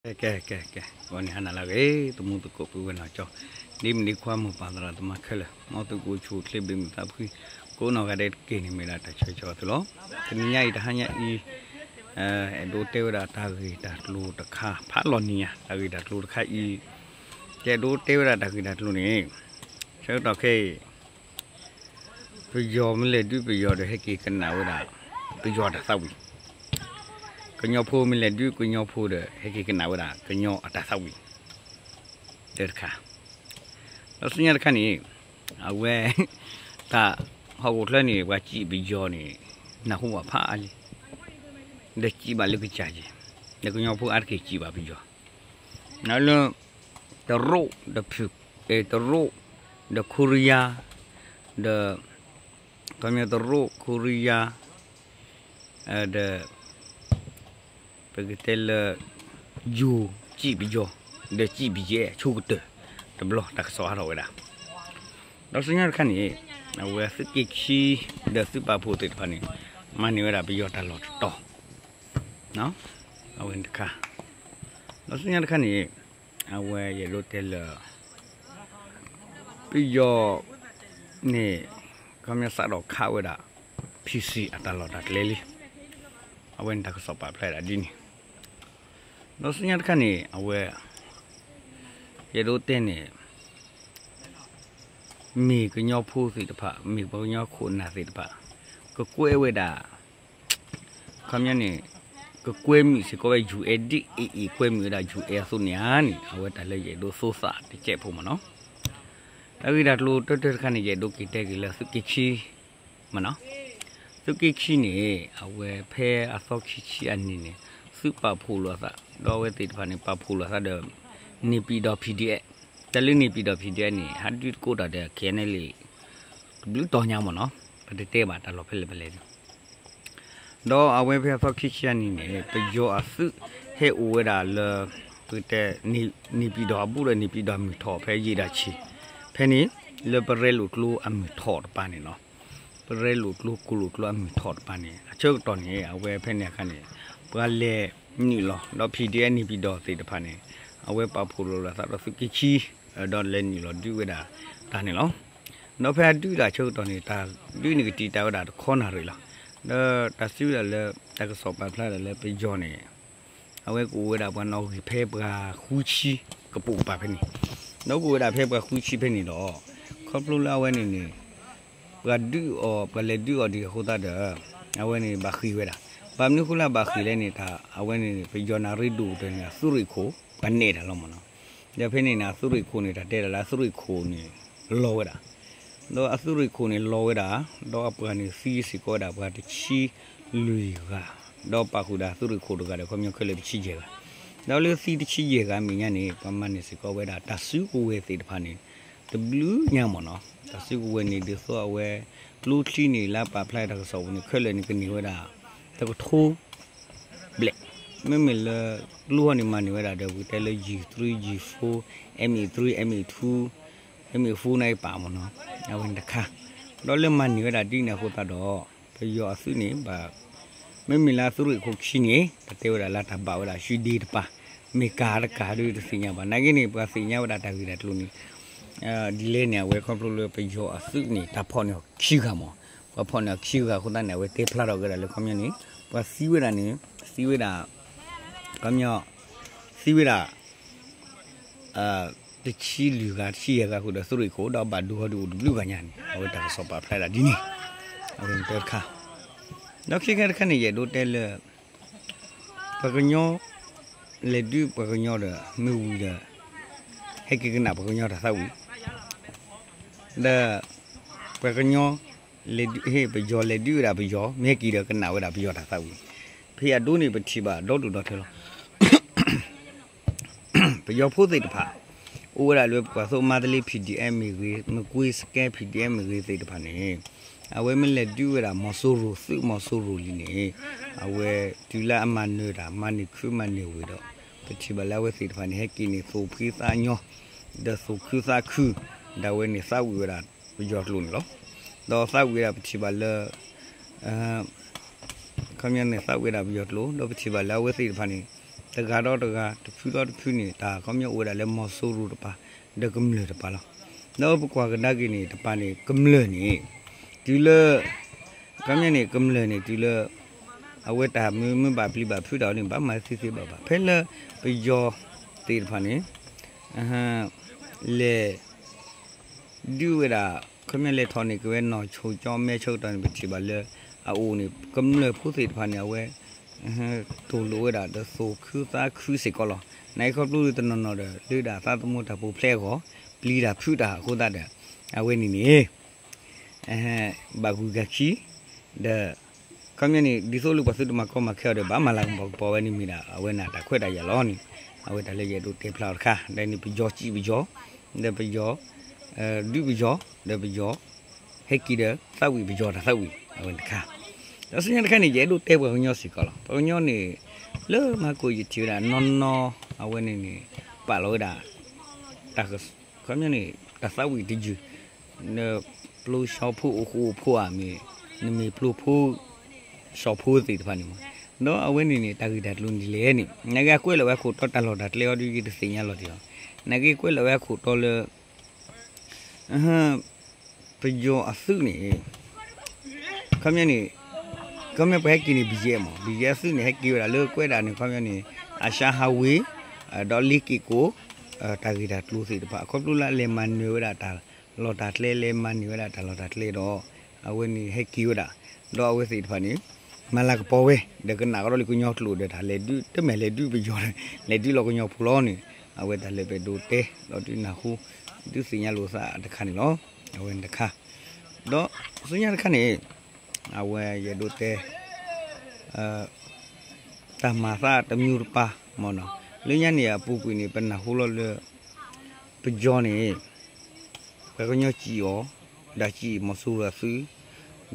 ကဲ ကဲ ကဲ ကဲ ဂီၤန့ၣ်ဟါနၤလၢအဂ့ၤ သမူသကိးပုၢ်ဝဲၢ်နီၢ်ကၠီ ဒ်မုၣ်ဒ်ခွါမိၢ်ပၢ်သရၣ်သမါခဲလၢာ် မ်သုကအိၣ်ဆူၣ်အိၣ်ချ့ဘၣ်မုာ်သးဖှံ ကိးနီၢ်ဂၤဒဲးတက့ၢ်န့ၣ် မ့ၢ်ဒၣ်တၢ်ဆၢကတီၢ်အသိးလီၤ. တနံၤညါအံၤ တဟါညါအံၤ အဲၣ်ဒိးတဲဝဲဒၣ်တၢ်ဂ့ၢ်တၢ်ကျိၤတခါ ဖးလီၤနံၤညါ တၢ်ဂ့ၢ်တၢ်ကျိၤတခါအံၤ ကအဲၣ်ဒိးတဲဝဲဒၣ်တၢ်ဂ့ၢ်တၢ်ကျိၤန့ၣ် ဆၢကတီၢ်ခဲအံၤ ပယီၤမ့ၢ်လဲၤဒုးပယီၤဒီး ဟဲက့ၤကနၣ်ဝဲဒၣ် ပယီၤအတၢ်သးဝံၣ်, ကညီဖိမ့ၢ်လဲၤဒုးကညီဖိဒီး ဟဲက့ၤကနၣ်ဝဲဒၣ် ကညီအတၢ်သးဝံၣ် တၢ်တခါ, ဒီးဆူညါတခါန့ၣ် အဝဲ တၢ်ဟီၣ်ခိၣ်ချၢန့ၣ် ပှၤစံးပယီၤန့ၣ် နၢ်ဟူဘၣ်ဖးအါလံ, ဒီးစံးဘၣ်လၢကစၢ်က့ၤ, ဒီးကညီဖိအါတက့ၢ်စံးဘၣ်ပယီၤ နလၢ တရူး ဒီးဖုၣ် တရူး ဒီးခိရံယါ ဒီး ခီပညီတရူး ခိရံယါ ဒီး ပကတဲလၢ ယိၤ စံးပယီၤ ဒီးစံးပယဲၢ်ဆိကတၢၢ် တဘျီတၢ်ကစီၣ်အါထီၣ်ဝဲဒၣ်, ဒီးဆူညါတခါန့ၣ် အဝဲသုးက့ခံ ဒီးသုးပာ်ဖှိၣ်သ့ၣ်တဖၣ်န့ၣ် မၤန့ၢ်ဝဲဒၣ်ပယီၤတၢ်လီၢ်တတီၤ အဝဲန့ၣ်တခါ, ဒီးဆူညါတခါန့ၣ် အဝဲယအဲၣ်ဒိးတဲလၢ ပယီၤန့ၣ် ခီပညီစးထီၣ်ခးဝဲဒၣ် ဖံစံၣ် အတၢ်လီၢ်တၢ်ကျဲလံ, အဝဲန့ၣ်တၢ်ကစီၣ်ပာ်ဖျါဒၣ်ဒ်န့ၣ်, ဒီးဆူညါတခါန့ၣ် အဝဲ ယအဲၣ်ဒိးတဲန့ၣ် မ့ၢ်ကညီဖိသ့ၣ်တဖၣ် မ့ၢ်ပှၤကညီခိၣ်နၢ်သ့ၣ်တဖၣ် ကကွဲဝဲဒၣ် ခီပညီန့ၣ် ကကွဲမုာ်စ့ၢ်ကီးဝဲ ယူၢ်အဲၣ် ဒ်အ့ၣ်အ့ၣ်ကွဲမုာ်ဝဲဒၣ် ယူၢ်အဲၣ် အသိးန့ၣ်ဧါန့ၣ် အဝဲတၢ်လၢယအဲၣ်ဒိးသိသးတစဲးဖိမ့ၢ်နီၤ, တၢ်ဂ့ၢ်တၢ်ကျိၤတၢတၢတခါန့ၣ် ယအဲၣ်ဒိးက့ၤတဲက့ၤလၢသုးက့ခံ မ့ၢ်နီၤ, သုးက့ခံန့ၣ် အဝဲဖဲအသီခံဆံအနံၤန့ၣ် သုးပာ်ဖှိၣ်လိာ်အသး ဒီးအဝဲသ့ၣ်တဖၣ်န့ၣ် ပာ်ဖှိၣ်လိာ်အသးဒီး န့ၣ်ပံၤဒီး ဖံဒံအဲၣ်, တၢ်လၢန့ၣ်ပံၤဒီး ဖံဒံအဲၣ်န့ၣ် ဟးဒုးတကိးတၢ်ဒီး ခဲအံၤန့ၣ်လံ တဘျုးတီၤညါမ့ၢ်နီၤ, ပတတဲဘၣ်တၢ်လီၢ်ဖဲလဲၣ်ဖဲလဲၣ်န့ၣ် ဒီးအဝဲဖဲအသီခံဆံအနံၤန့ၣ် ပယီၤအသုးဟဲအိၣ်ဝဲဒၣ်လၢ ပကတဲ န့ၣ်ပံၤဒီးအဘူးဒီး န့ၣ်ပံၤဒီးမုၢ်ထီၣ်ဖဲယံာ်ဒၣ်ဆံး ဖဲန့ၣ် လၢပရဲလိာ်ကျိအမုၢ်ထီၣ်တပၤန့ၣ်လီၤ, ပရဲလိာ်ကျိ ကိၣ်လိာ်ကျိအမုၢ်ထီၣ်တပၤန့ၣ် အဆၢကတီၢ်န့ၣ် အဝဲဖဲန့ၣ်အခါန့ၣ် ပှၤလဲၤနုာ်လီၤ ဒီး ဖံဒံအဲၣ် န့ၣ်ပံၤဒီးသ့ၣ်တဖၣ်န့ၣ် အဝဲပာ်ဖှိၣ်လိာ်လီၤသးဒီးသုးက့ခံ ဒီးလဲၤနုာ်လီၤဒုးဝဲဒၣ်တၢ်န့ၣ်လီၤ. ဒီးဖဲအဒုးတၢ်ဆၢကတီၢ်န့ၣ် တၢ်ဒုးန့ၣ်ကတံာ်တာ်ဝဲဒၣ်တခီနၣ်ရံၣ်လီၤ. ဒီးတၢ်စံးဝဲဒၣ်လၢ တၢ်ကစီၣ်ပာ်ဖျါဒၣ်လၢပယီၤန့ၣ် အဝဲကအိၣ်ဝဲဒၣ်ပှၤနီၣ်ဂံၢ်ဖဲပှၤဃုဆံကပိာ်ကပၤဖဲန့ၣ်, ဒီးကအိၣ်ဝဲဒၣ်ဖဲပှၤဃုဆံဖဲန့ၣ်ဒီး ခီဖျိလၢအဝဲန့ၣ်န့ၣ် ပှၤဒုးအီၤ ပှၤလဲၤဒုးအီၤဒံးအဃိသတးဒီး အဝဲန့ၣ်ဘၣ်ဃ့ၢ်ဝဲဒၣ်, ဘၣ်မနုၤဃိလၢအဘၣ်ဃ့ၢ်လဲၣ်န့ၣ် တၢ်အဝဲန့ၣ် ပယီၤနၣ်ရံၣ်ဒိၣ်ကတၢၢ်န့ၣ် အသုးရ့ၣ်ခိၣ် ပှၤနဲၣ်တၢ်လီၤမ့ၢ်နီၤ, ဒီးဖဲန့ၣ်န့ၣ် အသုးရ့ၣ်ခိၣ်န့ၣ် တၢ်တဲဒၣ်လၢအသုးရ့ၣ်ခိၣ်န့ၣ် လီၤဝဲဒၣ် ဒီးအသုးရ့ၣ်ခိၣ်န့ၣ်လီၤဝဲဒၣ်, ဒီးအပှၤန့ၣ်သံစ့ၢ်ကီးဝဲဒၣ်ပှၤတဆံလွံၢ်ဂၤ, ဒီးပာ်ဃုာ်ဒၣ်သုးရ့ၣ်ခိၣ်တဂၤဒီး ခီပညီခဲလၢာ်တဆံယဲၢ်ဂၤ, ဒီးလၢသံတဆံယဲၢ်ဂၤမဲာ်ညါန့ၣ် ပှၤမၤန့ၢ်စ့ၢ်ကီးဝဲဒၣ်တၢ်စုကဝဲၤသ့ၣ်တဖၣ်န့ၣ် တဘျုးညါမ့ၢ်နီၤ, တၢ်စုကဝဲၤန့ၣ် ဒ်သိးအဝဲ ကျိချံန့ၣ် လၢအပာ်ဖျါတၢ်ကစီၣ်ပူၤန့ၣ် ခဲလၢာ်န့ၣ်ကန့ၢ်ဝဲဒၣ် တကထိ ဘျဲၣ်, မ့မ့ၢ်လၢ ကျိဟီၣ်န့ၣ် မၤန့ၢ်ဝဲဒၣ်ဒီး ပကတဲလၢ G three, G four, M eight three, M eight two, M eight four န့ၣ်ပာ်မ့ၢ်နီၤ, အဝဲန့ၣ်တခါ, ဒီးလၢမၤန့ၢ်ဝဲဒၣ်ဒ်န့ၣ်အဃိသတးဒီး ပယီၤအသုးန့ၣ် ဘၣ် မ့မ့ၢ်လၢအသုးရ့ၣ်ခိၣ်ခံန့ၣ် တၢ်တဲဝဲဒၣ်လၢတၢ်ဘၣ်ဝဲဒၣ် ရှုံးဒ့တပၤ, မ့ၢ်ကၤတကၤဒ်တသ့ၣ်ညါဘၣ်, နာ်က့န့ၣ် ပှၤသ့ၣ်ညါဝဲဒၣ်တၢ်ဂ့ၢ်တၢ်ကျိၤန့ၣ် ဒ်လဲၣ်န့ၣ် အဝဲခီဖျိလၢပယီၤအသုးန့ၣ် တၢ်ဖီၣ်န့ၢ်အီၤခံဂၤမ့ၢ်, ပှၤဖီၣ်န့ၢ်အီၤခံဂၤအဃိသတးန့ၣ် အဝဲတဲဖျါထီၣ်က့ၤဒၣ်လၢခီပညီန့ၣ် ပှၤသံဝဲဒၣ်န့ၣ် သံဝဲဒၣ် ခီပညီ သံဝဲဒၣ် တဆံလွံၢ်ဂၤ တဆံယဲၢ်ဂၤဃုာ်ဒီးသုးရ့ၣ်ခိၣ် ဒီးဘၣ်ဒိဟီၣ်ဒုးအိၣ်တဘျုးဂၤညါန့ၣ် အဝဲတၢ်ကစီၣ်ပာ်ဖျါဒၣ်ဒ်န့ၣ်, အဝဲန့ၣ်တၢ်တခါ, ဒီးခံခါတခါန့ၣ် ယအဲၣ်ဒိးတဲလၢ ပှၤကညီ လဲၤဒုးပှၤကညီဒီး မ့ၢ်ဝံၤဒီး ဟဲက့ၤကနၣ်ပှၤကညီတၢ်သးဝံၣ် ဒီး ပှၤကညီ လဲၤဒုး ဟ့ၣ်ပယီၤလဲၤဒုးဝဲဒၣ်ပယီၤ မ့ၢ်ဟဲက့ၤဒီးကနၣ်ဝဲဒၣ်ပယီၤတၢ်သးဝံၣ်, ဖဲအဒိန့ၣ်ပထံၣ်ဘၣ်ဒီဒူၣ်ဒီထၢလီၤ. ပယီၤဖိသ့ၣ်တဖၣ် အိၣ်ဝဲဒၣ်လၢပှၤသိၣ်မါတလ့ P D F မ့ၢ်ဂ့ၤ, မကွ့စကဲ P D F မ့ၢ်ဂ့ၤသ့ၣ်တဖၣ်န့ၣ် အဝဲမ့ၢ်လဲၤဒုးဝဲဒၣ်မီၤစိရိၤ သုးမီၤစိရိၤလံန့ၣ် အဝဲတုၤလၢအမၤနၢၤတၢ် မၤန့ၢ်ခုမၤန့ၢ်ဝ့ၤဒီး ပထံၣ်ဘၣ်လၢအဝဲသ့ၣ်တဖၣ်န့ၣ် ဟဲက့ၤန့ၣ်သိၣ်ဖှံသးညီ ဒီးသိၣ်ခုသးခု ဒၣ်ဝဲန့ၣ်သးဝံၣ်ဝဲဒၣ်ပယီၤကျိာ်န့ၣ်လီၤ. ဒီးသးဝံၣ်ဝဲဒၣ်ပထံၣ်ဘၣ်လၢ ခီပညီန့ၣ် သးဝံၣ်ဝဲဒၣ်ပယီၤကျိာ် ဒီးပထံၣ်ဘၣ်လၢအဝဲသ့ၣ်တဖၣ်န့ၣ် တဂၤဒီးတဂၤ တဖုဒီးတဖုန့ၣ် တၢ်ခီပညီအိၣ်ဝဲဒၣ်လၢမီၤစိရိၤတပၤ ဒီးကမျၢၢ်တပၤလီၤ. ဒီးပကွၢ်ကဒါက့ၤန့ၣ် တပၤန့ၣ် ကမျၢၢ်န့ၣ် တုၤလၢ ခီပညီန့ၣ် ကမျၢၢ်န့ၣ် တုၤလၢ အဝဲတၢ်မ့ၢ်မ့ၢ်ဘၣ်ပျံၤဘၣ်ဖုးတၢ်န့ၣ် ဘၣ်မၤသ့သ့ဘၣ်ဘၣ် ဖဲလၢပယီၤသ့ၣ်တဖၣ်န့ၣ် လဲၤ ဒုးဝဲဒၣ် ခီပညီလဲၤထီၣ်န့ၢ်က့ၤဝဲနီၢ်ဆိကၠီမဲဆၢကတီၢ်န့ၣ် ပထံၣ်ဘၣ်လၢ အအိၣ်န့ၣ် ကမျၢၢ်ဖိသ့ၣ်တဖၣ်န့ၣ် အဝဲ တိၢ်လိာ်ဝဲဒၣ်ဒီးသိၣ်ခုသးခုစ့ၢ်ကီးလီၤ. နာ်က့ခီဖျိလၢတနီၤနီၤဒီး လၢဒၣ်သးသမူတၢ်ပူၤဖျဲးအဂီၢ် ပျံၤတၢ်ဖုးတၢ်အဃိသတးဒီး အဝဲန့ၣ်န့ၣ် ဘၣ်ဂုၤကၤခံ ဒီး ခီပညီန့ၣ် ဒ်သိးလၢပှၤသုတမၤကီမၤခဲအီၤဒီး ဘၣ်မၤလၤကပီၤကပီၤဝဲန့ၣ်မ့ၢ်ဒၣ် အဝဲန့ၣ်တၢ်ခွဲးတၢ်ယာ်လီၤန့ၣ် အဝဲတၢ်လၢယအဲၣ်ဒိးတဲဖျါအီၤတခါ ဒီးန့ၣ်ပယီၤစံၣ်ပယီၤ ဒီးပယီၤ ဒုးပယီၤ ဒီးပယီၤ ဟဲက့ၤဒီးသးဝံၣ်ပယီၤတၢ်သးဝံၣ် အဝဲန့ၣ်တခါ ဒီးဆူညါတခါန့ၣ် ယအဲၣ်ဒိးတဲပှၤကညီစ့ၢ်ကီးလီၤ. ပှၤကညီန့ၣ် လၢမၤကိၣ်ယထံၣ်ဝဲဒၣ်နီၢ်နီၢ် အဝဲန့ၣ်န့ၣ် ပာ်လီၤဝဲဒၣ် တၢ် ခီပညီန့ၣ် တၢ်သးဝံၣ်တယုၢ် နပျိဆှီဖိအိၣ်ဃူအိၣ်ဖိးဧါမ့ၢ် နမ့ၢ်ပျိဖိ ဆှီဖိသ့ၣ်တဖၣ်န့ၣ်မး ဒီးအဝဲန့ၣ်န့ၣ် တၢ်ဂ့ၢ်တၢ်ကျိၤန့ၣ်လဲၣ်န့ၣ် နာ်က့အကွဲးလီၤဝဲအခိၣ်တီတၢ်လီၢ်တၢ်ကျဲအီၤဒုးယတသ့ၣ်ညါလီၤတံၢ်လီၤ. နာ်က့ကွဲးလီၤဝဲအခိၣ်တီလၢ ပယီၤအသုးန့ၣ် ခီပညီန့ၣ် ခီပညီပှၤဟဲက့ၤန့ၣ် ဘံယဲမး ဘံယဲအသုးန့ၣ် ဟဲက့ၤဝဲဒၣ်လၢကွဲးဒၣ်န့ၣ် ခီပညီန့ၣ် အရှါဟးဝ့ၤ ဒီးလ့က့ၤကိး တၢ်ဂ့ၢ်တၢ်ကျိၤသ့ၣ်တဖၣ် အခီဖျိလၢအလဲၤမၤနၢၤဝဲဒၣ်တၢ်လီၢ်တၢ်ကျဲ လဲၤမၤန့ၢ်ဝဲဒၣ်တၢ်လီၢ်တၢ်ကျဲဒီး အဝဲန့ၣ်ဟဲက့ၤဝဲဒၣ် ဒီးအဝဲသ့ၣ်တဖၣ်န့ၣ် မၤလၤကပီၤဝဲ ဒီးကနၣ်ကဒီးလၢကညီကျိာ်ဒီးတၢ်လဲၤဒုး တမ့ၢ်လဲၤဒုးပယီၤ လဲၤဒုးလီၤကညီဖိလီၤန့ၣ် အဝဲတၢ်လၢပအဲၣ်ဒိးတဲ ဒီးဒုးနၢ်ဟူ ဒုးသ့ၣ်ညါလိာ်သးတခါန့ၣ်လီၤ. အဝဲန့ၣ်တခါ ဒီးဆူညါတခါန့ၣ် အဝဲယအဲၣ်ဒိးတဲ တၢ်မၤသးတမံၤတပၤမ့ၢ်နီၤ လၢညါန့ၣ်အပူၤကွံာ်န့ၣ် ပနၢ်ဟူလီၤလၢ ပယီၤန့ၣ် ပှၤကညီစံၣ်အီၤ ဒီးစံၣ်မီၤစိရိၤအသုး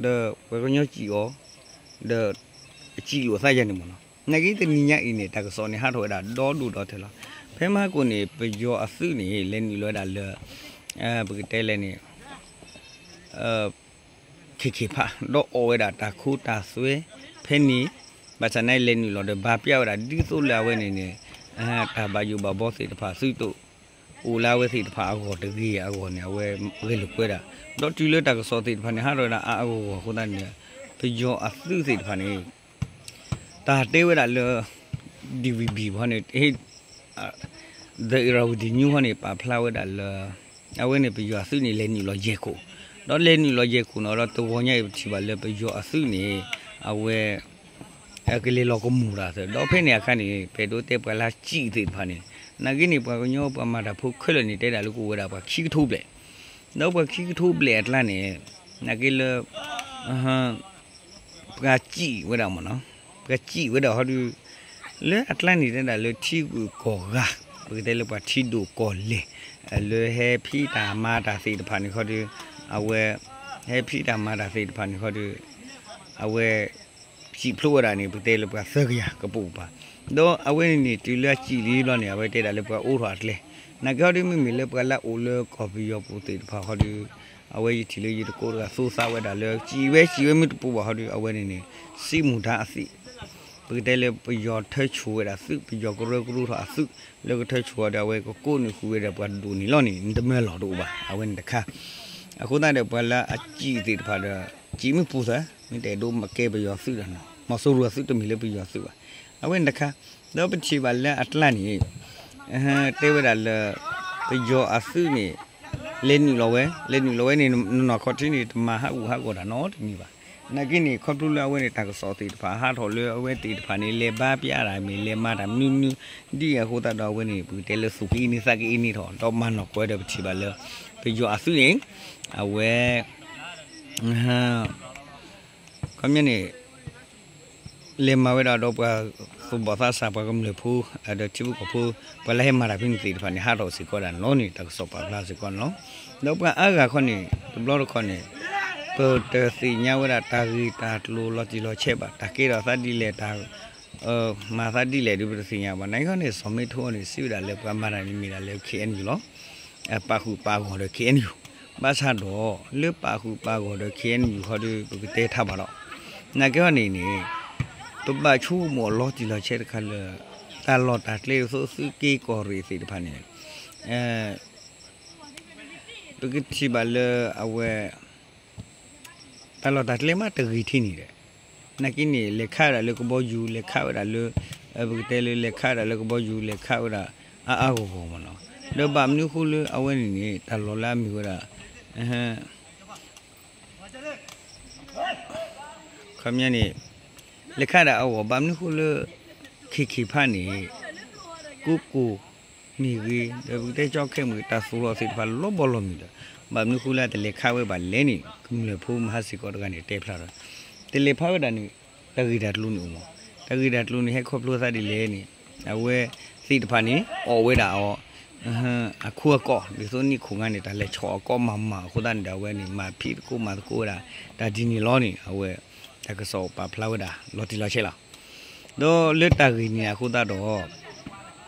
ဒီးပှၤကညီစံၣ်အီၤ ဒီး စံၣ်လိာ်သးယၤန့ၣ်မ့ၢ်နီၤ နာ်က့တနံၤညါအံၤန့ၣ် တၢ်ကစီၣ်န့ၣ်ဟးထီၣ်ဝဲဒၣ်ဒီဒူၣ်ဒီထၢလီၤ. ဖဲမဟါကိၣ်န့ၣ် ပယီၤအသုးန့ၣ် လဲၤနုာ်လီၤဝဲဒၣ်လၢ ပကတဲလဲၣ်န့ၣ် ခ့ခ့ဖး ဒီးအီၣ်ဝဲဒၣ်တၢ်ခိတၢ်သွဲ ဖဲန့ၣ် ဘၣ်ဆၣ်နာ်က့လဲၤနုာ်လီၤဒီး ဘါပျၢ်ဝဲဒၣ်ဒ်သိးလၢအဝဲန့ၣ်န့ၣ် တၢ်ဘၣ်ယိၣ်ဘၣ်ဘီသ့ၣ်တဖၣ်သုတအိၣ်လၢအဝဲသ့ၣ်တဖၣ်အဂီၢ်တဂ့ၤအဂီၢ်န့ၣ် အဝဲဂဲၤလိာ်ကွဲဒၣ် ဒီးတုၤလၢတၢ်ကစီၣ်သ့ၣ်တဖၣ်န့ၣ် ဟးထီၣ်ဝဲဒၣ်အါအါဂီၢ်ဂီၢ်အဃိသတးန့ၣ် ပယီၤအသုးသ့ၣ်တဖၣ်န့ၣ် တၢ်တဲဝဲဒၣ်လၢ DVB ဖီန့ၣ် The Irrawaddy News ဖီန့ၣ် ပာ်ဖျါဝဲဒၣ်လၢ အဝဲန့ၣ်ပယီၤအသုးန့ၣ် လဲၤနုာ်လီၤယဲၢ်ခိၣ်, ဒီးလဲၤနုာ်လီၤယဲၢ်ခိၣ်န့ၣ်ဒီး တဂီၤညါအံၤပထံၣ်ဘၣ်လၢပယီၤအသုးန့ၣ် အဝဲ ကလဲၤလီၤကမူၤတၢ်သၢ ဒီးဖဲန့ၣ်အခါန့ၣ် ပအဲၣ်ဒိးတဲပှၤလၢစံၣ်သ့ၣ်တဖၣ်န့ၣ် နာ်က့န့ၣ် ပှၤကညီပှၤမၤတၢ်ဖိခဲလၢာ်န့ၣ် တဲဒၣ်လၢကအိၣ်ဝဲဒၣ်ပှၤခံကထိဘျဲၣ်, ဒီးပှၤခံကထိဘျဲၣ်အကျါန့ၣ် နာ်က့လၢ ပှၤစံၣ်ဝဲဒၣ်မ့ၢ်နီၤ, ပှၤစံၣ်ဝဲဒၣ်ဟီဒုး လၢအကျါန့ၣ်တဲဒၣ်လၢထံဂုၤကီၢ်ဂၤ, ပကတဲလၢပှၤထံဒိၣ်ကီၢ်လဲၢ်, လၢဟဲဖံးတၢ်မၤတၢ်သ့ၣ်တဖၣ်န့ၣ်ခီဒုး အဝဲ ဟဲဖံးတၢ်မၤတၢ်သ့ၣ်တဖၣ်န့ၣ်ခီဒုး အဝဲ စံၣ်ဖျိဝဲဒၣ်န့ၣ် ပကတဲလၢပှၤသၢကယၤကပိာ်ကပၤ, ဒီးအဝဲန့ၣ်န့ၣ် တုၤလၢအစံၣ်လံဘျီန့ၣ် အဝဲတဲဒၣ်လၢပှၤအိးထီၣ်အကျဲ, နာ်က့ဟီဒုး မ့မ့ၢ်လၢပှၤလၢအအိၣ်လၢကီၢ်ပယီၤပူၤသ့ၣ်တဖၣ်ဟီဒုး အဝဲယထံၣ်လၢယတကိးတဂၤသိသးဝဲဒၣ်လၢ စံၣ်ဝဲစံၣ်ဝဲမ့ၢ်တပူၤဘၣ်ဟီဒုး အဝဲန့ၣ်န့ၣ် စံးမူဒါအသံး, ပကတဲလၢပယီၤထၢဆိၣ်ဝဲဒၣ်သုး ပယီၤကရၢကရိထီၣ်အသုး လၢကထၢဆိၣ်ဝဲဒီး အဝဲကကိးန့ၢ်ဃုာ်ဝဲဒၣ်ပှၤဒိၣ်န့ၣ်လီၤန့ၣ် နတမၢလီၤတအိၣ်ဘၣ် အဝဲန့ၣ်တခါ, အဃိသတးဒီးပှၤလၢအစံၣ်သ့ၣ်တဖၣ်ဒီး စံၣ်မ့ၢ်ပူၤသၢ မ့ၢ်တအဲၣ်ဒိးမၤကဲပယီၤသုးဒီး မီၤစိရိၤအသုးတမ့ၢ်လၢပယီၤသုးဘၣ်, အဝဲန့ၣ်တခါ, ဒီးပထံၣ်ဘၣ်လၢအကျါန့ၣ် တဲဝဲဒၣ်လၢ ပယီၤအသုးန့ၣ် လဲၤနုာ်လီၤဝဲ လဲၤနုာ်လီၤဝဲန့ၣ် နီၢ်နီၢ်ခီၣ်ထံးန့ၣ် တမၤဟးဂူာ်ဟးဂီၤတၢ်နီတမံၤဘၣ်. နာ်က့န့ၣ် ခီဖျိလၢအဝဲန့ၣ် တၢ်ကစီၣ်သ့ၣ်တဖၣ် ဟးထီၣ်လၢအဝဲသ့ၣ်တဖၣ်န့ၣ် လဲၤဘါပျၢ်တၢ်မ့ၢ် လဲၤမၤတၢ်မနုၤမနုၤ ဒ်အံၤအဃိသတးဒီးအဝဲန့ၣ် ပကတဲလၢသူၣ်ကအံၤန့ၢ်သးကအံၤန့ၢ်ထီၣ် ဒီးမၤနီၢ်ကွဲဒီးပထံၣ်ဘၣ်လၢ ပယီၤအသုးန့ၣ် အဝဲ ခီပညီန့ၣ် လဲၤမၤဝဲဒၣ်ဒီးပှၤသူၣ်ဘီၣ်သးစၢ် ပှၤကမျၢၢ်ဖိ ဒီးထံဖိကီၢ်ဖိ ပှၤလၢဟဲမၤတၢ်ဖဲန့ၣ်သ့ၣ်တဖၣ်န့ၣ် ဟးထီၣ်စ့ၢ်ကီးဒၣ်န့ၣ်လီၤန့ၣ် တၢ်ကစီၣ်ပာ်ဖျါစ့ၢ်ကီးန့ၣ်လီၤ. ဒီးပှၤအါဂၤခီန့ၣ် တဘျီတခီၣ်န့ၣ် ပတသ့ၣ်ညါဝဲဒၣ်တၢ်ဂ့ၢ်တၢ်ကျိၤလီၤတံၢ်လီၤဆဲးဘၣ် တၢ်ကဲထီၣ်သးဒ်လဲၣ် တၢ် မၤသးဒ်လဲၣ်ဒီးပတသ့ၣ်ညါဘၣ်. နာ်က့ခီန့ၣ် စီၤမ့ထိန့ၣ် စံးဝဲဒၣ်လၢပှၤမၤတၢ်န့ၣ်မ့ၢ်ဒၣ်လၢ ခ့ၣ်အဲၣ်ယူၣ် လီၤ. ပာ်ဃုာ်ပာ်ဂီၢ်ဒီး ခ့ၣ်အဲၣ်ယူၣ် ဘၣ်ဆၣ်ဒီး လၢပာ်ဃုာ်ပာ်ဂီၢ်ဒီး ခ့ၣ်အဲၣ်ယူၣ် ခီဒီး ပကတဲထါဘၣ်ဒီး နာ်က့ခီန့ၣ်န့ၣ် ပဘၣ်ဆိကမိၣ်အလီၤတံၢ်လီၤဆဲးတခါလၢ တၢ်လီၢ်တၢ်ကျဲဒ်သိးသုးက့ကီၢ်ရ့ၣ်သ့ၣ်တဖၣ်န့ၣ် ပကထံၣ်ဘၣ်လၢအဝဲ တၢ်လီၢ်တၢ်ကျဲမးတဂ့ၤထံန့ၣ်ဒီး နာ်က့န့ၣ် လဲၤခးဝဲဒၣ်လၢကဘီယူၤ လဲၤခးဝဲဒၣ်လၢ ပကတဲလၢလဲၤခးဝဲဒၣ်လၢကဘီယူၤ လဲၤခးဝဲဒၣ်အါအါဂီၢ်ဂီၢ်မ့ၢ်နီၤ. ဒီးဘၣ်မနုၤဃိလၢအဝဲန့ၣ်န့ၣ် တၢ်လီၢ်လၢအမ့ၢ်ဝဲဒၣ် ခီပညီန့ၣ် လဲၤခးဒၣ်အဂီၢ် ဘၣ်မနုၤဃိလၢ ခ့ခ့ဖးန့ၣ် ကိးကိၢ်မ့ၢ်ဂ့ၤ ဒီးပကတဲကၠီခဲမ့ၢ်ဂ့ၤ တၢ်သူၣ်လီၤသ့ၣ်တဖၣ်လီၤဘီလီၤမုၢ်ဒီး ဘၣ်မနုၤဃိလၢတလဲၤခးဝဲဘၣ်လဲၣ်န့ၣ် ကမျၢၢ်ဖိမဟါစ့ၢ်ကီးတဂၤန့ၣ် တဲဖျါဒီး တလဲၤဖးဝဲဒၣ်န့ၣ် တၢ်ဂ့ၢ်တၢ်ကျိၤန့ၣ်အိၣ်မး. တၢ်ဂ့ၢ်တၢ်ကျိၤန့ၣ် ဟဲခီဖျိသးဒ်လဲၣ်န့ၣ် အဝဲသ့ၣ်တဖၣ်န့ၣ် အီၣ်ဝဲဒၣ်အီၤ အခိအကီၢ် ဒ်သိးနံၣ်ခိၣ်ငါန့ၣ် တၢ်လဲၤဆီၣ်အကီၢ်မၤမၤအဃိသတးန့ၣ်ဒီး အဝဲန့ၣ် မၤဖံးသကိးမၤသကိးဝဲဒၣ် တၢ်ဒ်န့ၣ်လီၤန့ၣ် အဝဲ တၢ်ကစီၣ်ပာ်ဖျါဝဲဒၣ် လီၤတံၢ်လီၤဆဲးလီၤ. ဒီးလၢတၢ်ဂ့ၢ်န့ၣ်အဃိသတးဒီး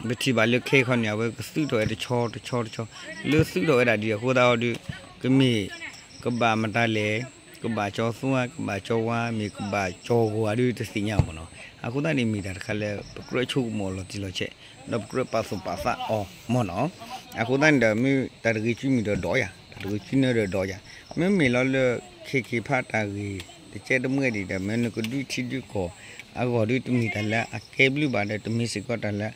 ပထံၣ်ဘၣ်လၢခဲအံၤခီန့ၣ် အဝဲကသုးထီၣ်ဝဲတဆီတဆီတဆီ လၢသုးထီၣ်ဝဲဒၣ်ဒ်အဃိသတးဒီး ကမ့ၢ် ကဘၣ်မတၤလဲၣ် ကဘၣ်ကၠီသွါ ကဘၣ်ကၠီဝါ မ့ၢ်ကဘၣ်ကၠီဂီၤဧါဒုးတသ့ၣ်ညါမ့ၢ်နီၤ. အဃိသတးန့ၣ် မ့ၢ်တၢ်တခါလၢ ပကြၢးဆိကမိၣ်လီၤတံၢ်လီၤဆဲး ဒီးပကြၢးပာ်သူၣ်ပာ်သးအီၤမ့ၢ်နီၤ. အဃိသတးန့ၣ်ဒီး မ့ၢ်တၢ်တဂ့ၤကုမံၤဒီးဒီးယၤ တၢ်တဂ့ၤကုနၢဒီးဒီးယၤ မ့မ့ၢ်လီၤလၢ ခ့ခ့ဖးတၢ်ဂ့ၢ် တကဲတမှဲဒံးဒီး မ့ၢ်နကဒုးထံဒုးကီၢ် အဂီၢ်ဒုးတမ့ၢ်တၢ်လၢအကဲဘျုးဘၣ်ဒီး တမ့ၢ်စ့ၢ်ကီးတၢ်လၢ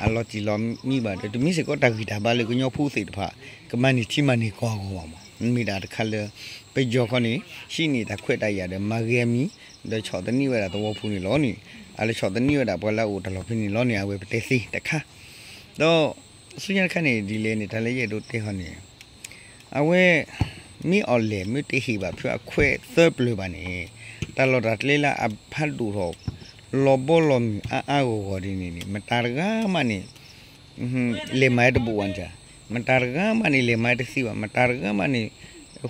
အလီၤတံၢ်လီၤမံဘၣ်ဒီး တမ့ၢ်စ့ၢ်ကီးတၢ်ဂံၢ်တၢ်ဘါလၢကညီဖိသ့ၣ်တဖၣ် ကမၤန့ၢ်ထံမၤန့ၢ်ကီၢ်အဂီၢ်ဘၣ်မး. မ့ၢ်ဒၣ်တခါလၢ ပယီၤခီန့ၣ် ဟံးန့ၢ်တၢ်ခွဲးတၢ်ယာ်ဒီးမၤဂ့ၤအမံၤ ဒီးဆီၣ်သနံးဝဲဒၣ်သဝီဖိန့ၣ်လီၤန့ၣ် အလၢဆီၣ်သနံးဝဲဒၣ်ပှၤလၢအအိၣ်တၢ်လီၢ်ဖဲန့ၣ်လီၤန့ၣ် အဝဲပတဲသ့တခါ ဒီးဆူညါတခါန့ၣ် ဒ်လဲၣ်န့ၣ် တၢ်လၢယအဲၣ်ဒိးတဲဟီန့ၣ် အဝဲ မ့ၢ်အီၤလဲၣ် မ့ၢ်တဟ့ၣ်ဘၣ်ဖုအခွဲးသၢပျၢၤဘၣ်န့ၣ် တၢ်လီၢ်တၢ်ကျဲလၢအဖးဒိၣ်ထီၣ် လီၤဘီလီၤမုၢ်အါအါဂီၢ်ဂီၢ်ဒ်န့ၣ်န့ၣ် မတၤတဂၤမးန့ၣ် လဲၤမၤတဘၣ်ဘၣ်န့ၣ် မတၤတဂၤမးန့ၣ် လဲၤမၤတသ့ဘၣ် မတၤတဂၤမးန့ၣ်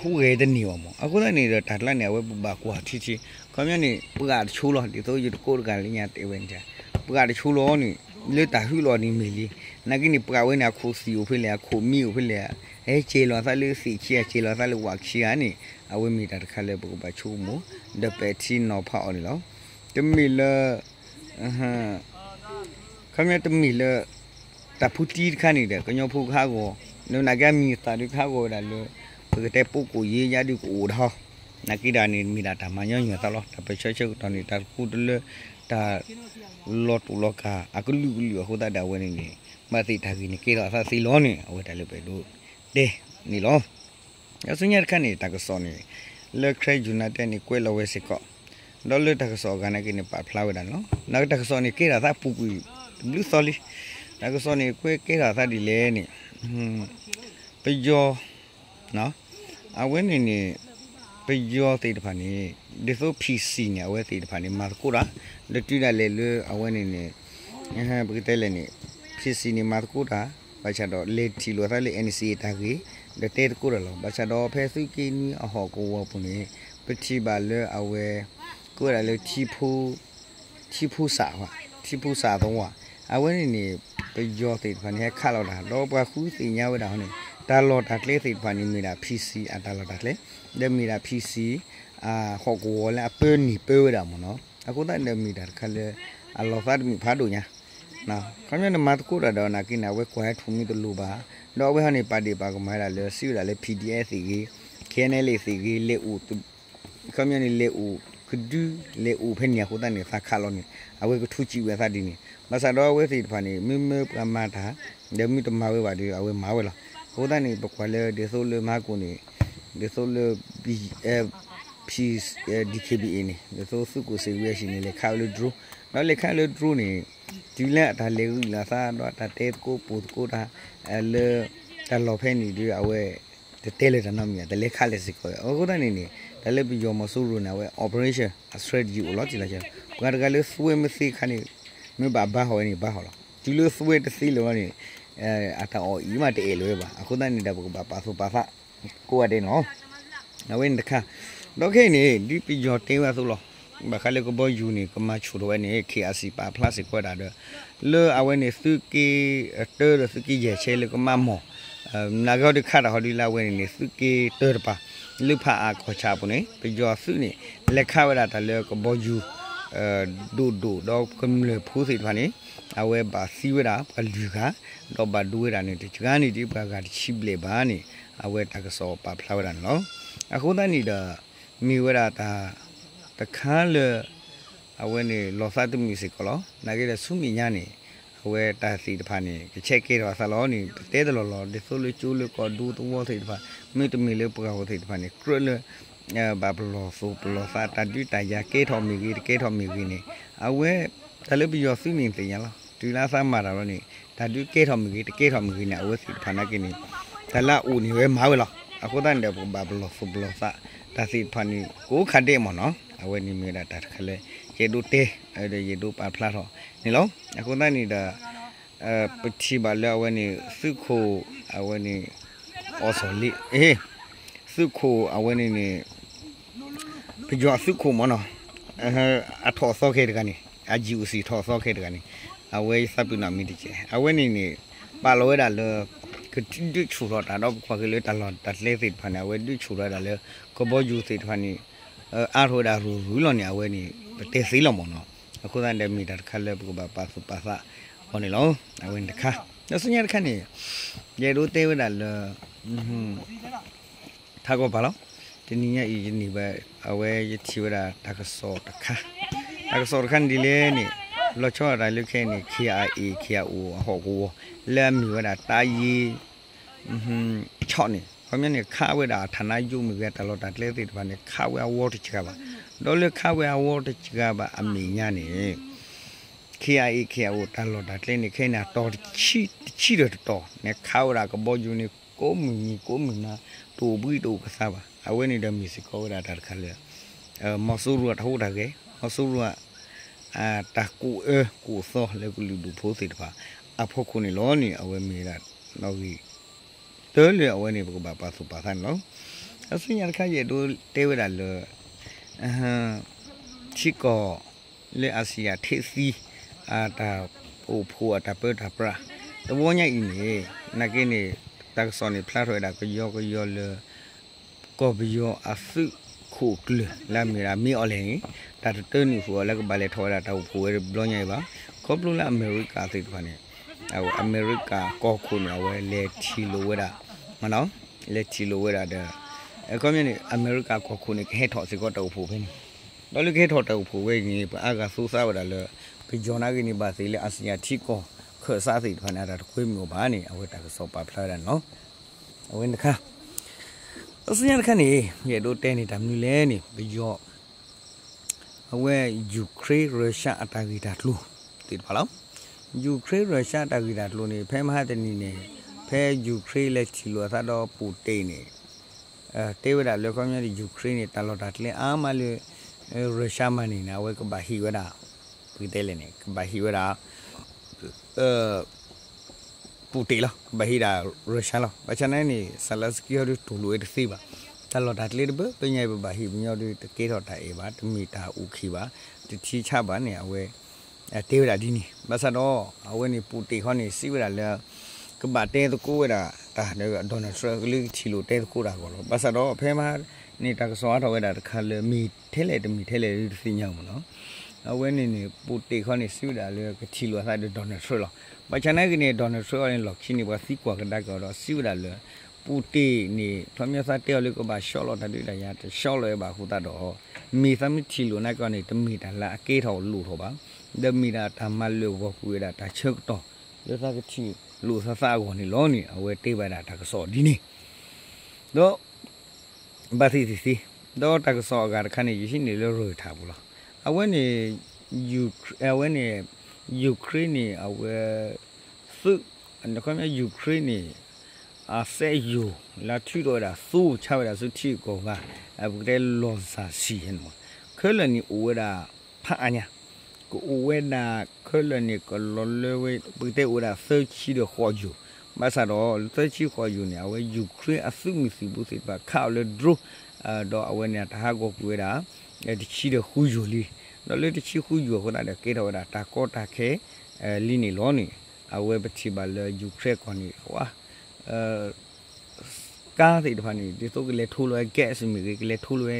ဟူးဂဲၤတန့ၢ်ဘၣ်မး. အဃိသတးန့ၣ်ဒီး တၢ်ကျါန့ၣ် အဝဲပဘၣ်ကွၢ်ထံထံ ခီပညီန့ၣ် ပှၤတဆိလီၤ ဒ်သိးယတကိးတဂၤလၢညါတဲဝဲန့ၣ် ပှၤတဆိလီၤန့ၣ် လၢတၢ်ဟူးလီၤန့ၣ်မ့ၢ်လံ နာ်က့န့ၣ် ပှၤဝဲန့ၣ် အခိၣ်သံၣ်အိၣ်ဖဲလဲၣ် အခိၣ်မံအိၣ်ဖဲလဲၣ် ဟဲကဲၤလီၤသးလၢသ့ၣ်ခံဂၤ ကဲၤလီၤသးလၢဝၣ်ခံဂၤန့ၣ် အဝဲမ့ၢ်တၢ်တခါလၢပကဘၣ်ဆိကမိၣ် ဒီးပဲာ်ထံနီၤဖးအီၤန့ၣ်လီၤ. တမ့ၢ်လၢ ခီပညီတမ့ၢ်လၢ တၢ်ဖူတံၢ်တခါန့ၣ်ဒီး ကညီဖိကဟးဂီၤ နနာ်က့အမံၤအသၣ်ဒုးကဟးဂီၤဝဲဒၣ်လၢ ပကတဲပိကိၣ်ယ့ယါဒုးကအိၣ်ဒၣ်ဟီ နာ်က့ဒၣ်န့ၣ် မ့ၢ်ဒၣ်တၢ်မၤညီနုၢ်အသးလီၤ. တၢ်ပၢၢ်ဆၢဆၢကတီၢ်န့ၣ် တၢ်တကူတလၢ တၢ်လီၤတူာ်လီၤကာ် အကလုာ်ကလုာ်အဃိသတးဒီးအဝဲန့ၣ်န့ၣ် ဘၣ်သ့ၣ်တၢ်ဂ့ၢ်န့ၣ် ကဲထီၣ်အသးသ့လီၤန့ၣ် အဝဲတၢ်လၢပအဲၣ်ဒိးတဲန့ၣ်လီၤ. ဒီးဆူညါတခါန့ၣ် တၢ်ကစီၣ်န့ၣ် လၢ Karen United န့ၣ် ကွဲးလီၤဝဲစ့ၢ်ကီး ဒီးလၢတၢ်ကစီၣ်အဂၤနာ်က့န့ၣ် ပာ်ဖျါဝဲဒၣ်န့ၣ်လီၤ. နာ်က့တၢ်ကစီၣ်န့ၣ် ကဲထီၣ်သးပူၤကွံာ်တဘျုးသီလံ. တၢ်ကစီၣ်န့ၣ် ကွဲးကဲထီၣ်သးဒ်လဲၣ်န့ၣ် ပယီၤ အဝဲန့ၣ်န့ၣ် ပယီၤသ့ၣ်တဖၣ်န့ၣ် ဒ်သိး PC န့ၣ် အဝဲသ့ၣ်တဖၣ်န့ၣ် မၤသကိးတၢ် ဒီးတုၤဒၣ်လဲာ်လၢအဝဲန့ၣ်န့ၣ် ပကတဲလဲၣ်န့ၣ် PC န့ၣ် မၤသကိးတၢ် ဘၣ်ဆၣ်ဒီးလဲၤထံၣ်လိာ်သးလၢ NCA တၢ်ဂ့ၢ် ဒီးတဲသကိးတၢ်လီၤ. ဘၣ်ဆၣ်ဒီးဖဲသုးက့နွံအဟီၣ်ကဝီၤပူၤန့ၣ် ပထံၣ်ဘၣ်လၢအဝဲ ကိးဝဲဒၣ်လၢ ထံဖိစး ထံဖိစးသဝီ အဝဲန့ၣ်န့ၣ် ပယီၤသ့ၣ်တဖၣ်န့ၣ် ဟဲခးလီၤတၢ် ဒီးပှၤဃုသ့ၣ်ညါဝဲဒၣ်ဟီန့ၣ် တၢ်လီၢ်တၢ်ကျဲသ့ၣ်တဖၣ်န့ၣ် မ့ၢ်ဒၣ် PC အတၢ်လီၢ်တၢ်ကျဲ ဒီးမ့ၢ်ဒၣ် PC အဟီၣ်ကဝီၤလၢအပၢနံၣ်ပၢဝဲဒၣ်မ့ၢ်နီၤ. အဃိသတးန့ၣ်ဒီးမ့ၢ်တၢ်တခါလၢ အလီၤသးတမုာ်ဖးဒိၣ်ညါ ခီပညီန့ၣ်မၤသကိးတၢ်ဒီးနာ်က့န့ၣ် အဝဲကွၢ်ဟဲထူၣ်မံတလိၤဘၣ် ဒီးအဝဲဟီန့ၣ်ပာ်ဒ့ၣ်ပာ်ကမၣ်ဝဲဒၣ်လၢစံးဝဲဒၣ်လၢ PDF သ့ၣ်ဂ့ၤ KNLA သ့ၣ်ဂ့ၤ လဲၤအိၣ် ခီပညီန့ၣ် လဲၤအိၣ်ကဒု လဲၤအိၣ်ဖဲန့ၣ်အဃိသတးန့ၣ် သးခးလီၤန့ၣ် အဝဲကထူစံးဝဲသးဒ်န့ၣ် ဘၣ်ဆၣ်ဒီးအဝဲသ့ၣ်တဖၣ်န့ၣ် မ့မ့ၢ်ပှၤမၤတၢ် ဒီးမ့ၢ်တမၤဝဲဘၣ်ဒီး အဝဲမၤဝဲလီၤ. အဃိသတးန့ၣ် ပကွၢ်လၢဒ်သိးလၢမဟါကိၣ်န့ၣ် ဒ်သိးလၢ P- DKBA န့ၣ် ဒ်သိးသုးခိၣ်စ့ၣ်ဝံအဟံၣ်န့ၣ် လဲၤခးဝဲလၢ drone ဒီးလဲၤခးလၢ drone န့ၣ် တုၤလၢအတၢ်လဲၤဂုာ်လီၤသး ဒီးတၢ်တဲသကိးပိာ်သကိးတၢ် လၢ တၢ်လီၢ်ဖဲန့ၣ်ဒီး အဝဲ တတဲလၢၤတၢ်နီတမံၤ တလဲၤခးလၢၤစ့ၢ်ကီး. အဃိသတးန့ၣ်န့ၣ် တၢ်လၢပယီၤမီၤစိရိၤန့ၣ် အဝဲ operation အ strategy အိၣ်လီၤတံၢ်လီၤဆဲးလီၤ. ပှၤတဂၤလၢသွဲမ့ၢ်သ့ခါန့ၣ် မ့ၢ်ဘၣ်ဘါဟီၣ်ဝဲန့ၣ် ဘါဟီၣ်လီၤ. တုၤလၢသွဲတသ့လၢၤဘၣ်န့ၣ် အတၢ်အီၣ်အံၤမးတအဲၣ်လၢၤဝဲဘၣ်. အဃိသတးန့ၣ်ဒီး ပကဘၣ်ပာ်သူၣ်ပာ်သး ကိးဂၤဒဲးန့ၣ်လီၤ. အဝဲန့ၣ်တခါ ဒီးခဲအံၤန့ၣ် ဒ်ပယီၤတဲဝဲအသိးလီၤ. ဘၣ်ဃးလၢကဘီယူၤန့ၣ် ကမၤဆူၣ်ထီၣ်ဝဲန့ၣ် KIC ပာ်ဖျါစ့ၢ်ကီးဝဲဒၣ်ဒီး လၢအဝဲန့ၣ် သုးက့တၢဒီးသုးက့ယဲၢ်ဆဲလၢကမၣ်မီၢ် နာ်က့ဒီးခးတၢ်ဟီဒ်လၢအဝဲန့ၣ်န့ၣ် သုးက့တၢတပၤ လၢဖးအါကီၢ်ဆၣ်အပူၤန့ၣ် ပယီၤသုးန့ၣ် လဲၤခးဝဲဒၣ်တၢ်လၢကဘီယူၤ ဒိၣ်ဒိၣ်ဒီးကမျၢၢ်ဖိသ့ၣ်တဖၣ်န့ၣ် အဝဲဘၣ်သံဝဲဒၣ်ပှၤလွံၢ်ဂၤ, ဒီးဘၣ်ဒိဝဲဒၣ်န့ၣ် တစှၤန့ၢ်ဒံးပှၤဂၤတဆံဘျဲၣ်ဘၣ်န့ၣ် အဝဲတၢ်ကစီၣ်ပာ်ဖျါဝဲဒၣ်န့ၣ်လီၤ. အဃိသတးန့ၣ်ဒီး မ့ၢ်ဝဲဒၣ်တၢ်တခါလၢ အဝဲန့ၣ်လီၤသးတမုာ်စ့ၢ်ကီးလီၤ. နာ်က့ဒီးဆူမဲာ်ညါန့ၣ် အဝဲတၢ်သ့ၣ်တဖၣ်န့ၣ် ကဆဲးကဲထီၣ်အသးလီၤန့ၣ် ပတဲတလီၢ်လီၤ. ဒ်သိးလၢကၠိလၢကီၢ်ဒူသဝီသ့ၣ်တဖၣ် မ့တမ့ၢ်လၢပှၤဂၤသ့ၣ်တဖၣ်န့ၣ် ကြၢးလၢ ဘၣ်ပလီၢ်သူၣ်ပလီၢ်သး တၢ်ဒုးတၢ်ယၤကဲထီၣ်မ့ၢ်ဂ့ၤ တကဲထီၣ်မ့ၢ်ဂ့ၤန့ၣ် အဝဲ တၢ်လၢပယီၤသုးန့ၣ်သ့ၣ်ညါလီၤ. တုၤလၢအသးမၤတၢ်လီၤန့ၣ် တၢ်ဒုးကဲထီၣ်မ့ၢ်ဂ့ၤ တကဲထီၣ်မ့ၢ်ဂ့ၤန့ၣ် အဝဲသ့ၣ်တဖၣ်နာ်က့န့ၣ် တၢ်လၢအအိၣ်န့ၣ်ဝဲမၤဝဲလီၤ. အဃိသတးန့ၣ်ဒီး ပကဘၣ်ပလီၢ်သူၣ်ပလီၢ်သး တၢ်သ့ၣ်တဖၣ်န့ၣ် ကအိၣ်ခးဒဲးမ့ၢ်နီၤ. အဝဲန့ၣ်မ့ၢ်ဝဲဒၣ်တၢ်တခါလၢ ယအဲၣ်ဒိးတဲ ဒီးယအဲၣ်ဒိးပာ်ဖျါထီၣ်န့ၣ်လီၤ. အဃိသတးန့ၣ်ဒီး ပထံၣ်ဘၣ်လၢအဝဲန့ၣ် သုးခိၣ် အဝဲန့ၣ် အီစီၣ်လ့ သုးခိၣ်အဝဲန့ၣ်န့ၣ် ပယီၤအသုးခိၣ်မ့ၢ်နီၤ အထီၣ်အသီခဲတဂၤန့ၣ် အ GOC ထီၣ်အသီခဲတဂၤန့ၣ် အဝဲယသးပ့ၤနီၣ်မ့ၢ်တကဲ အဝဲန့ၣ်န့ၣ် ပာ်လီၤဝဲဒၣ်လၢ ကဒုးဆူၣ်ထီၣ်တၢ်ဒီးပကွၢ်က့ၤလၢတၢ်လီၢ်တၢ်ကျဲသ့ၣ်တဖၣ်န့ၣ် အဝဲဒုးဆူၣ်ထီၣ်ဝဲဒၣ်လၢ ကဘီယူၤသ့ၣ်တဖၣ်န့ၣ် အါထီၣ်ဝဲဒၣ်ရူၤရူၤလီၤန့ၣ် အဝဲန့ၣ် ပတဲသ့လီၤမ့ၢ်နီၤ. အဃိသတးန့ၣ်ဒီးမ့ၢ်တၢ်တခါလၢပကဘၣ်ပာ်သူၣ်ပာ်သးအီၤန့ၣ်လီၤ. အဝဲန့ၣ်တခါ ဒီးဆူညါတခါန့ၣ် ယအဲၣ်ဒိးတဲဝဲဒၣ်လၢ ထးကီၢ်ပၤလီၤ. တနံၤညါအံၤယန့ၢ်ဘၣ် အဝဲယထံၣ်ဝဲဒၣ်တၢ်ကစီၣ်တခါ တၢ်ကစီၣ်တခါန့ၣ်ဒ်လဲၣ်န့ၣ် လီၤဆီဒၣ်တၢ်လၢခဲအံၤန့ၣ် KIA KIO အဟီၣ်ကဝီၤ လၢအမ့ၢ်ဝဲဒၣ်တၢ်ယံၤ ဆီၣ်န့ၣ် ခီပညီန့ၣ် ခးဝဲဒၣ်အ ဌာနချုပ် မ့ၢ်ဂ့ၤ တၢ်လီၢ်တၢ်ကျဲသ့ၣ်တဖၣ်န့ၣ် ခးဝဲအဝီတစှၤဘၣ်. ဒီးလၢခးဝဲအဝီတစှၤဘၣ်အမဲာ်ညါန့ၣ် KIA KIO တၢ်လီၢ်တၢ်ကျဲန့ၣ် ခဲအံၤန့ၣ် အတီၤတဆံ တဆံဒီးတတီၤန့ၣ် ခးဝဲဒၣ်ကဘီယူၤန့ၣ် ကိးမုၢ်နံၤကိးမုၢ်နၤ တအိၣ်ဘှံးတအိၣ်ကသါဘၣ်. အဝဲန့ၣ်ဒီးမ့ၢ်စ့ၢ်ကီးဝဲဒၣ်တၢ်တခါလၢ မီၤစိရိၤအတၢ်ဟူးတၢ်ဂဲၤ မီၤစိရိၤ တၢ်ကူၣ်အၢကူၣ်သီလၢကလုာ်ဒူၣ်ဖိသ့ၣ်တဖၣ် အဖီခိၣ်န့ၣ်လီၤန့ၣ် အဝဲမ့ၢ်ဝဲဒၣ်နီၣ်ဂံၢ် တၢလၢအဝဲန့ၣ် ပကဘၣ်ပာ်သူၣ်ပာ်သးန့ၣ်လီၤ. အဆူညါတခါ ယအဲၣ်ဒိးတဲဝဲဒၣ်လၢ ထံကီၢ်လၢ အာဆီယံ ထိပ်သီး အတၢ်အိၣ်ဖှိၣ်အတၢ်ပၢတၢ်ပြး တဝီညါအံၤန့ၣ် နာ်က့န့ၣ် တၢ်ကစီၣ်န့ၣ် ဖျါထီၣ်ဝဲဒၣ်ကယီကယီလၢ ကီၢ်ပယီၤအသုးခိၣ်ကျၢၢ်လၢအမ့ၢ်ဝဲဒၣ် မ့ၢ်အီၤလဲၣ်န့ၣ် တၢ်တတၢနုာ်ဃုာ်အီၤလၢကဘၣ်လဲၤထီၣ်ဝဲဒၣ်တၢ်အိၣ်ဖှိၣ်ဝဲတဘျီညါအံၤဘၣ်. ခီဖျိလၢအမဲရကၤသ့ၣ်တဖၣ်န့ၣ် အမဲရကၤကီၢ်ခိၣ်န့ၣ် အဝဲလဲၤထံၣ်လိာ်ဝဲဒၣ် လဲၤထံၣ်လိာ်ဝဲဒၣ်ဒီး အခီပညီန့ၣ် အမဲရကၤကီၢ်ခိၣ်န့ၣ် ကဟဲထီၣ်စ့ၢ်ကီးတၢ်အိၣ်ဖှိၣ်ဖဲန့ၣ် ဒီးလၢကဟဲထီၣ်တၢ်အိၣ်ဖှိၣ်ဝဲအံၤန့ၣ် ပှၤအါဂၤသိသးဝဲဒၣ်လၢ ပယီၤနာ်က့န့ၣ် ဘၣ်သ့ၣ်လၢ အာဆီယံ ထံကီၢ်ခၢၣ်စးသ့ၣ်တဖၣ်န့ၣ် အတၢ်တကွဲမုာ်အီၤဘၣ်န့ၣ် အဝဲတၢ်ကစီၣ်ပာ်ဖျါဝဲဒၣ်န့ၣ်လီၤ. အဝဲန့ၣ်တခါ အဆူညါတခါန့ၣ် ယအဲၣ်ဒိးတဲန့ၣ် တၢ်မနုၤလဲၣ်န့ၣ် ပယီၤ အဝဲ ယူၤခရ့ၣ် ရၢၤၡါ အတၢ်ဂ့ၢ်တၢ်ကျိၤသ့ၣ်တဖၣ်လီၤ. ယူၤခရ့ၣ် ရၢၤၡါ အတၢ်ဂ့ၢ်တၢ်ကျိၤန့ၣ် ဖဲမဟါတနံၤန့ၣ် ဖဲယူၤခရ့ၣ်လဲၤထံၣ်လိာ်အသးဒီးပူၣ်တ့ၣ်န့ၣ် တဲဝဲဒၣ်လၢ ခီပညီန့ၣ် ယူၤခရ့ၣ်န့ၣ် တၢ်လီၢ်တၢ်ကျဲအါမးလၢ ရၢၤၡါမၤန့ၢ်န့ၣ် အဝဲကဘၣ်ဟ့ၣ်ဝဲဒၣ် ပကတဲလဲၣ်န့ၣ် ကဘၣ်ဟ့ၣ်ဝဲဒၣ် ပူၣ်တ့ၣ်လီၤ ကဘၣ်ဟ့ၣ်ဒၣ်ရၢၤၡါလီၤ. ဘၣ်ဆၣ်နာ်က့န့ၣ် Zelenskyy ဟီဒုးတိၢ်လိာ်ဝဲတသ့ဘၣ်. တၢ်လီၢ်တၢ်ကျဲတဘျီညါအံၤ ပဘၣ်ဟ့ၣ်ပညီဒုး တကဲထီၣ်တၢ်အဲၣ်ဘၣ် တမ့ၢ်တၢ်အိၣ်ခံဘၣ် တထံဆးဘၣ်န့ၣ် အဝဲ တဲဝဲဒၣ်ဒ်န့ၣ် ဘၣ်ဆၣ်ဒီး အဝဲန့ၣ်ပူၣ်တ့ၣ်ခီန့ၣ် စံးဝဲဒၣ်လၢ ကဘၣ်တဲသကိးဝဲဒၣ်တၢ်ဒီး Donald Trump လၢကထံၣ်လိာ်တဲသကိးတၢ်အဂီၢ်လီၤ. ဘၣ်ဆၣ်ဒီး ဖဲမဟါန့ၣ် တၢ်ကစီၣ်အါထီၣ်ဝဲဒၣ်တခါလၢ မ့ၢ်ထဲလဲၣ်တမ့ၢ်ထဲလဲၣ်ဒုးတသ့ၣ်ညါမ့ၢ်နီၤ. အဝဲန့ၣ်န့ၣ် ပူၣ်တ့ၣ်ခီန့ၣ် စံးဝဲဒၣ်လၢကထံၣ်လိာ်အသးဒီး Donald Trump လီၤ. ဘၣ်ဆၣ်နာ်က့န့ၣ် Donald Trump အီၤန့ၣ် လီၢ်ခံန့ၣ် ပှၤသံကွၢ်ကဒါက့ၤအီၤဒီး စံးဝဲဒၣ်လၢ ပူၣ်တ့ၣ်န့ၣ် ခီပညီသးတဲအီၤလၢကဘၣ်ဆီလီၤတၢ်ဒုးတၢ်ယၤ တဆီလီၤဝဲဘၣ်အဃိသတးဒီး မ့ၢ်သးမ့ၢ်ထံၣ်လိာ်နာ်က့အီၤန့ၣ် တမ့ၢ်တၢ်လၢအကဲထီၣ်လိာ်ထီၣ်ဘၣ်, ဒီးမ့ၢ်ဒၣ်တၢ်မၤလၢာ်ဂီၤကွံာ်ဝဲဒၣ်တၢ်ဆၢကတီၢ် လၢသးကထံၣ်လိာ်သးသးအဂီၢ်န့ၣ်လီၤန့ၣ် အဝဲတဲဘၣ်ဒၣ်တၢ်ကစီၣ်ဒ်န့ၣ် ဒီး ဘၣ်သ့ၣ်သ့ၣ်သ့ၣ်, ဒီးတၢ်ကစီၣ်အဂၤတခါန့ၣ် ယဟံးန့ၢ်လၢ Reuters ပူၤလီၤ. အဝဲန့ၣ် အဝဲန့ၣ် ယူၤခရ့ၣ်န့ၣ် အဝဲ သုး ခီပညီ ယူၤခရ့ၣ်န့ၣ် အစက်ရုံ လၢထုးထီၣ်ဝဲဒၣ် သိဆါဝဲဒၣ်ဆူထံဂုၤကီၢ်ဂၤ ပကတဲလီၤစၢ်ဆံးန့ၣ်မး ခဲလၢာ်န့ၣ်အိၣ်ဝဲဒၣ် ဖးအါညါ ကအိၣ်ဝဲဒၣ်ခဲလၢာ်န့ၣ် ကလီၤလၢဝဲ ပကတဲအိၣ်ဝဲဒၣ်သၢဆံဒီးဃိးယိာ်, ဘၣ်ဆၣ်ဒီး သၢဆံဃိးယိာ်န့ၣ် အဝဲယူၤခရ့ၣ်အသုးမုၢ်သံၣ်ဘိသ့ၣ်တဖၣ် ခးအီၤလၢ drone ဒီးအဝဲန့ၣ် တၢ်ဟးဂီၤကွံာ်ဝဲဒၣ် တဆံဒီးဃုယိာ်လံ, ဒီးလၢတဆံဃုယိာ်အဃိသတးဒီး ကဲထီၣ်ဝဲဒၣ်တၢ်ကီတၢ်ခဲ လံန့ၣ်လီၤန့ၣ် အဝဲပထံၣ်ဘၣ်လၢယူၤခရ့ၣ်ကီၢ်န့ၣ် အဝဲ အ ကါသ့ၣ်တဖၣ်န့ၣ် ဒ်သိးကလဲၤထိလိာ်ဝဲ gas မ့ၢ်ဂ့ၤ, ကလဲၤထိလိာ်ဝဲ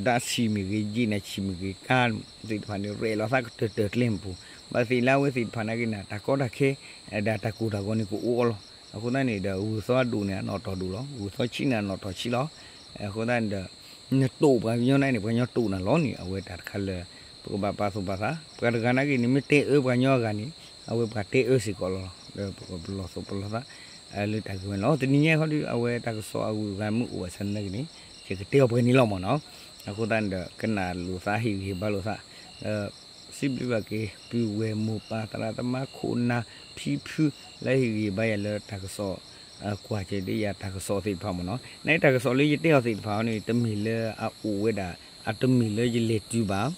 ဓာတ်ဆီမ့ၢ်ဂ့ၤ, ရေနံဆီမ့ၢ်ဂ့ၤ, ကါသ့ၣ်တဖၣ်န့ၣ် ရဲၣ်လီၤသးကတၢၢ်တၢၢ်ကျဲမုၢ်ပူၤ, ဘၣ်သ့ၣ်လၢအဝဲသ့ၣ်တဖၣ်နာ်က့န့ၣ် တၢ်ကီတၢ်ခဲ ဒီးတၢ်ကိၢ်တၢ်ဂီၤန့ၣ် ကအိၣ်အလီၢ်. အဃိသတးန့ၣ်ဒီး ဂုၢ်သီအဒိၣ်န့ၣ် အနီၣ်တီၢ်ဒိၣ်လီၤ, ဂုၢ်သီဆံးန့ၣ် အနီၣ်တီၢ်ဆံးလီၤ. အဃိသတးန့ၣ်ဒီး နတိာ်ပှၤကညီန့ၣ် ပှၤကညီတိာ်နၤလီၤန့ၣ် အဝဲတၢ်တခါလၢ ပကဘၣ်ပာ်သူၣ်ပာ်သး, ပှၤတဂၤနာ်က့န့ၣ် မ့ၢ်တဲအၢပှၤကညီအဂၤန့ၣ် အဝဲပှၤတဲအၢစ့ၢ်ကီးလီၤ. ဒီးပကပလီၢ်သူၣ်ပလီၢ်သး လၢတၢ်ဂ့ၢ်ဝဲန့ၣ်လီၤ. တနံၤညါခီဒီး အဝဲတၢ်ကစီၣ်အဂုၤအဂၤမ့ၢ်အိၣ်ဘၣ်ဆၣ်သနာ်က့န့ၣ် ယကတဲအီၤပှဲၤန့ၣ်လီၤမ့ၢ်နီၤ. အဃိသတးန့ၣ်ဒီး ကနၣ်လိာ်သး ဟ့ၣ်ဂံၢ်ဟ့ၣ်ဘါလိာ်သး ဒီး စံးဘျုးဘၣ်က့ၤ ပုၢ်ဝဲၢ်မိၢ်ပၢ် သရၣ်သမါ ခိၣ်နၢ် ဖံဖု လၢဟ့ၣ်ဂံၢ်ဟ့ၣ်ဘါယၤလၢတၢ်ကစီၣ် ကွၢ်က့ၤဒ်ယၤတၢ်ကစီၣ်သ့ၣ်တဖၣ်မ့ၢ်နီၤ. နတၢ်ကစီၣ်လၢယတဲအီၤသ့ၣ်တဖၣ်န့ၣ် တမ့ၢ်လၢအအိၣ်ဝဲဒၣ် အတမ့ၢ်လၢယလဲၤတုၤဘၣ်,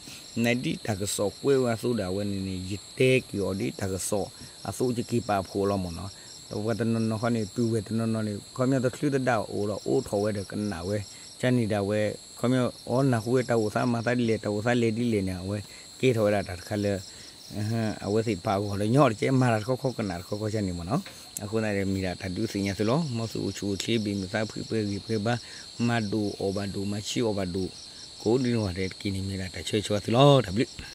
နဒ်တၢ်ကစီၣ်ကွဲးဝဲအသိးဒီး အဝဲန့ၣ်န့ၣ် ယတဲက့ၤအီၤဒ်တၢ်ကစီၣ်အသိး ယက့ၤပာ်ဖှိၣ်လီၤမ့ၢ်နီၤ. ဒီးပှၤတနီၤနီၤခီန့ၣ် ပုၢ်ဝဲၢ်တနီၤနီၤန့ၣ် ခီပညီတချုးတဒၣ်အိၣ်ဒီး အိးထီၣ်ဝဲဒီးကနၣ်ဝဲ ကန့ၣ်ဒၣ်ဝဲ ခီပညီ အိ နၢ်ဟူဝဲတၢ်အိၣ်သးမၤသးဒ်လဲၣ် တၢ်အိၣ်သးလဲၤဒ်လဲၣ်န့ၣ် အဝဲကဲထီၣ်ဝဲဒၣ်တၢ်တခါလၢ အဝဲသ့ၣ်တဖၣ်အဂီၢ်လၢညီတကဲ မၤတၢ်တခီခီ ကနၣ်တခီခီကန့ၣ်မ့ၢ်နီၤ. အဃိသတးဒီး မ့ၢ်ဒၣ်တၢ်ဒုးသ့ၣ်ညါသုလီၤ. မ်သုအိၣ်ဆူၣ်အိၣ်ချ့ ဘ့ၣ်မုာ်သးဖှံ ပှဲၤဂံၢ်ပှဲၤဘါ မၤဒိၣ်အီၣ်ဘၣ်ဒိၣ် မၤဆံးအီၣ်ဘၣ်ဒိၣ် ကိးဒ်န့ၣ်ဝဲတက့ၢ်န့ၣ် မ့ၢ်ဒၣ်တၢ်ဆၢဂ့ၤဆၢဝါသုလီၤ. တၢ်ဘျုး